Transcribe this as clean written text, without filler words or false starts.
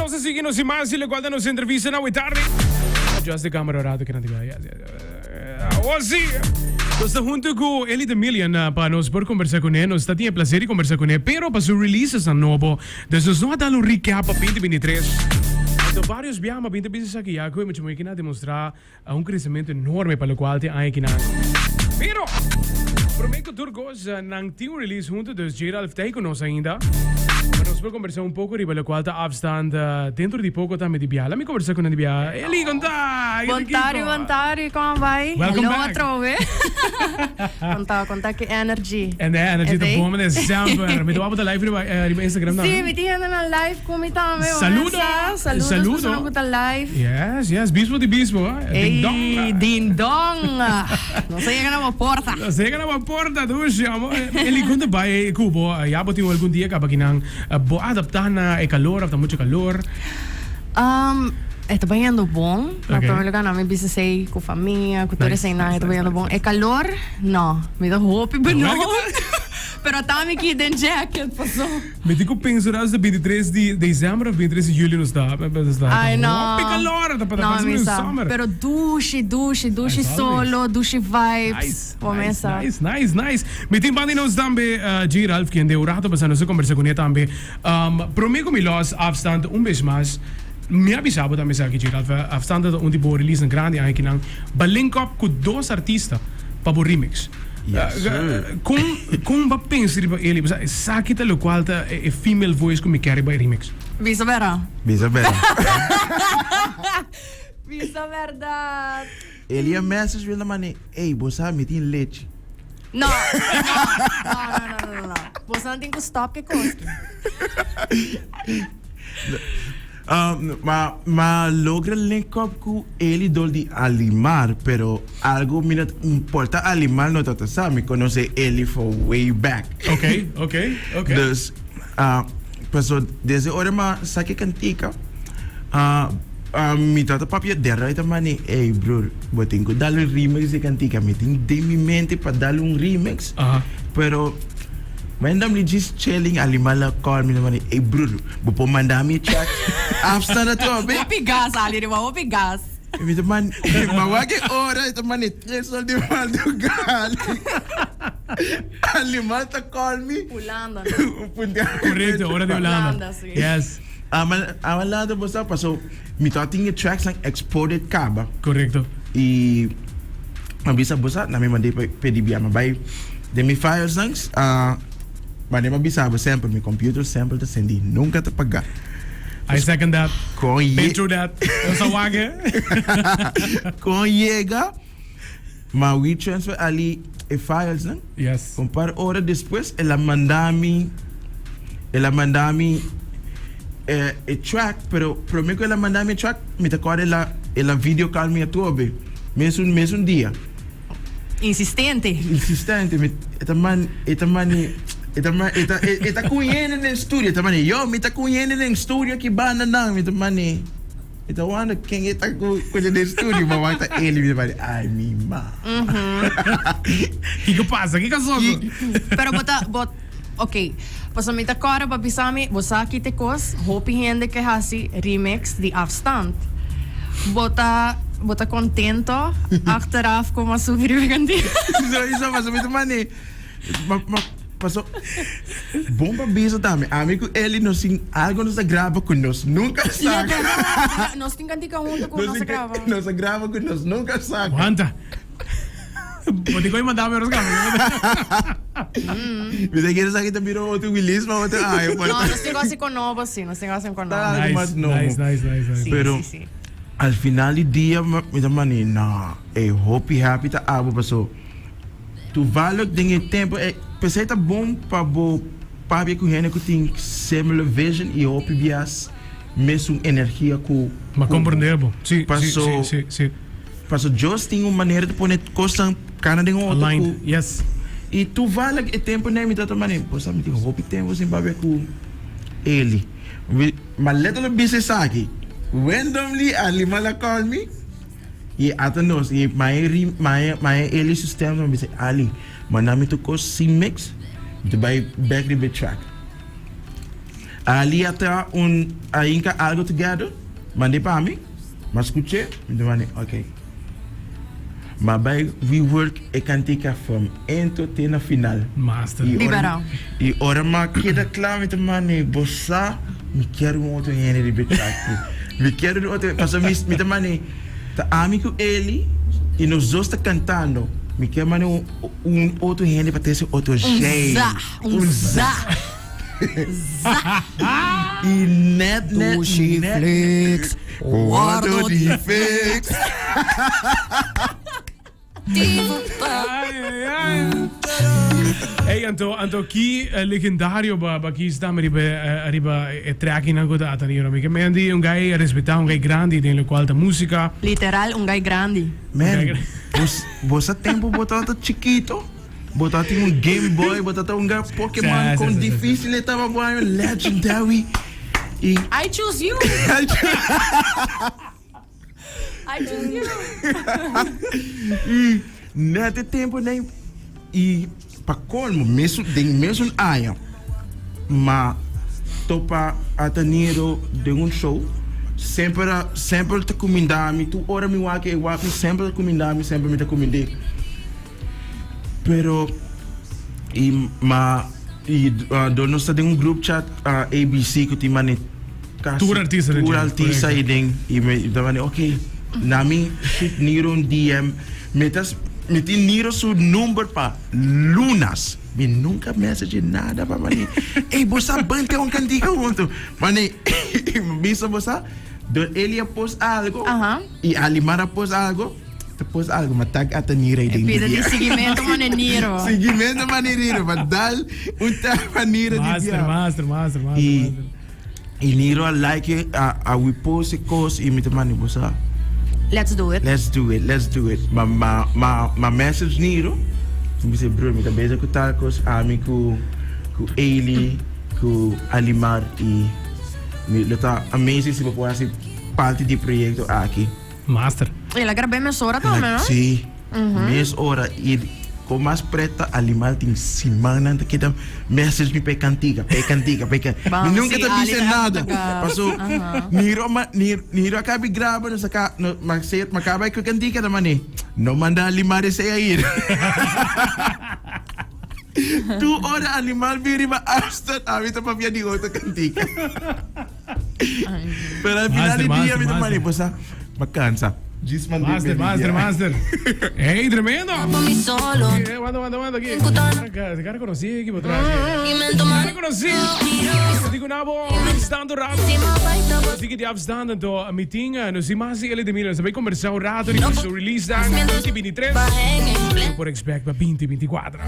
Nos a sigui nos sin mas y locual ta nos entrevista na tarde. Adjust de camera rato que nan Yes, yes. Oh, sí. Nos ta hunto cu Eli the Million pa nos por conversa con él. Nos ta tin e placer di conversa con él, pero pa su releases nan nobo. Dus nos no a dal un recap pa 2023. Anto varios biaha ma binti bisa esaki ya cu e mucha muhe kina a demostra un crecemento enorme pa locual te aña kinan. Pero, prome cu tur cos, nan tin un release hunto, dus Geralf ta ahí cu nos ainda. Pa nos por conversa un poco riba locual ta afstand dentro di poco tambe di biaha. Laat mi conversa cu nan di biaha. Eli, con ta? Bon tardi, bon tardi, con a bay? Welcome Hello back. atrobe. Con ta, con ta ki energy. En de energy ta Ey. bon mane semper. Mi ta wak bo ta live riba, riba Instagram tambe. Sí, mi tin hende nan live cu mi tambe. Saludo. Saludos. Saludo. Personan cu ta live. Yes, yes. Bispo di bispo. Ey, Ding dong. ding dong. Nos a yega na bo porta. Nos a yega na bo porta, dushi. Amo, Eli, con ta bay cu bo? Ya bo tin algun dia caba kinan bo adapta na e calor of ta mucho calor? E ta bayendo bon. Na primer lugar nan mi bisa esey cu famia, cu tur esey nan e ta bayendo bon. E calor, no. Mi ta hopi benoud. Pero ta mi ki den jacket paso. Mi tin cu pensa ora ta 23 di december of 23 di juli nos ta. Ay no. Hopi calor, ta No, parse mi un sa. summer. Pero dushi, dushi, dushi Nice, solo, dushi vibes. Nice, Bo nice, mesa. nice, nice, nice. Mi tin banda di nos tambe J. Ralph kende un rato pasa nos a combersa cune tambe. Prome cu mi los afstand un bes mas, mi a bisa bo tambe esaki J. Ralph, afstand ta un di bo release nan grandi aña kinan, ba link up cu dos artista pa bo remix. Yes sir. Con con bo a pensa riba Eli? Pasobra esaki ta locual ta e female voice cu mi kier riba e remix. Bisa bera. Bisa bera. Bisa berdad. Eli a message mi na mane, ey bo sa mi tin lechi. No, no, no, no, no, no, no. Boso tin cu stop ke koski. Ma, ma logra link up cu Eli dor di Alimar, pero algo mi no importa Alimar no tata sa, mi conoce Eli for way back. Ok, ok, ok. Dus, paso desde ora ma sa ke cantica, mi tata papia deruit a mani, ey broer, bo tin cu dal un remix di cantica, mi tin den mi mente pa dal un remix, pero randomly just chilling, Alimar la call mi, mani, ey broer, Bo por manda mi chat. Afstand atrobe. Hopi gas, Ali, riba hopi gas. Mi ta man, ma wak e ora, e ta mane tres ora di madrugada. Animal ta call mi. Hulanda, no? Correcto, ora di Hulanda. Hulanda, si. Yes. Ama, ama lado bo sa paso mi ta tin e tracks nan exported caba. Correcto. Y a bisa bo sa, na mi mandé pa pedi bia, ma bai den mi files nan, ah. Mane m'a bisa bo semper, mi computer semper ta sendi, nunca ta paga. I second that. Con ye. Been through that. Nos a wak e. Con yega, ma we transfer ali e files nan. Yes. Un par ora despues el a manda mi, el a manda mi e, e track, pero prome cu el a manda mi e track, mi ta corda el a, el a video call mi atrobe, mesun, mesun dia. Insistente. Insistente. Mi, e ta man, e ta mani, e ta man, e ta, e, e ta ku hende den studio. E ta mani, yo, mi ta ku hende den studio aki banda nan. Mi ta mani, mi ta wonder ken e ta ku, ku den studio. Ma wak ta Eli, mi ta mani, ay mi ma. Kiko pasa? Kiko soso? Pero bo ta, bo, ok. Pasobra mi ta kòrda pa bisa mi, bo sa ki te kos, hopi hende ke hasi remix di afstand. Bo ta, bo ta kontento achteraf ku bo a subi riba e kantina? Sowieso, pasobra mi ta mane, ma, ma, paso, bon pa bisa tambe, ami ku Eli nos tin algo nos a graba ku nos nunka Ya, saka. bèrdat, nos tin kantika huntu ku nos a graba. Nos a graba ku nos nunka saka. Wanta. Bo tin ku manda mi otro cambio. Mi ta kere sa ki ta bira otro release pa otro aña. No, nos tin ku hasi kon nobo si, nos tin ku hasi kon nobo. Algo mas nobo. Nice, nice, nice, nice. Si, Pero si, si. al final di dia mi ta mani no, e hopi happy ta abo paso toevallig den e tempo e pesey ta bon pa bo papia ku hende ku tin similar vision i hopi bias mesun energia ku Ma comprende bo. Si, si, Paso si, si, si. Paso Dios tin un manera di pone cosnan cana den otro Aligned, cu yes. Y toevallig e tempo nei mi tata mane, bo sa mi tin hopi tempo sin papia cu Eli. Mi, ma letterlijk bisa esaki. Randomly Ali mala call mi y ata nos y mae ri mae mae Eli su stem mi bisa Ali, manda mi tur cos sin mix, mi ta bay back riba e track. Ali a traha un a hinka algo together, mand'é pa mi, m'a skuch'é, mi ta manda, ok. M'a bai rework e kantika from intro te na final. Master. I ora, Liberá. i ora m'a keda kla mi ta manda, bo sa mi kier un otro hende riba e track. Mi kier un otro, pasobra mi, mi ta manda, ta ami ku Eli i nos dos ta kantando. Mi kier manda un, un otro hende pa trese otro Un zjei. za, un Un za. za. I net, net, Dushi net. Flix, Wordo di fix. Ai, ai, ai. Hey, anto, anto ki eh, legendario ba, ba ki sta riba, eh, riba e tracking ku ta ataniero. Mi ke mendi un guy respetá, un guy grandi den lo cual ta música. Literal, un guy grandi. Man, bos, bos a tempo bo tabata chiquito, bo tabatin un Game Boy, bo tabata hunga Pokemon, Sí, sí, con sí, sí, sí. difícil e taba bo año legendary. Y I choose you. I choose you. Y net e tempo nei y pa colmo mesun den mesun aña ma topa Ataniro den un show semper a semper ta cuminda mi tur ora mi wak e wak mi semper ta cuminda mi semper mi ta cumind'e pero y ma y dor nos ta den un group chat ABC cu tin mane Casi Tur artista den tur dje, artista correcto. y den y me ta manda ok na mi shoot Niro un DM mi ta mi tin Niro su number pa lunas mi nunca message nada pa mane ey bo sa ban te un cantica hunto mane mi bisa bo sa don Eli a post algo Aha. y Alimar a post algo ta post algo ma tag ata Niro ahí den Pide di DM. seguimento mane Niro. Seguimento mane Niro pa dal un tag pa Niro di Master, biaha. master, master, master, Y master. Y Niro a like e, a a we post e cos y mi ta manda bo sa. Let's do it. Let's do it, let's do it. Ma ma ma ma message Niro, mi bisa bro mi ta bezig cu tal cos, ami cu cu Ailey, cu Alimar y mi lo ta amazing si bo por haci parti di e proyecto aki. Master. El a grab'é mes ora tambe, no? Sí, mes ora. Y con mas pret ta Alimal tin simannan ta keda message mi pa e cantica, pa e cantica, pa e cantica. Bam, Mi nunca sí, ta Ali bisa ta nada. toca. Paso, Niro ma, Niro, Niro a caba di graba, nos a ca, no, ma se, ma caba cu e cantica ta mane, no manda Alimar esey ayer. Tu ora Alimal bin riba afstand, ami ta papia di otro cantica. Pero al final Master, di dia master, mi ta master. mani bosa ma cansa. Djis mandé Master, beli master, dia. master. Hey, tremendo. Mi solo. Eh, aguanta, aguanta, aguanta aquí. Cara, cara conocí aquí por atrás. Cara conocí. Digo nabo, afstand un rato. Digo di afstand anto meeting, nos di mas di L de Miller. Sabi conversar un rato di su release dan 2023. Por expect pa 2024.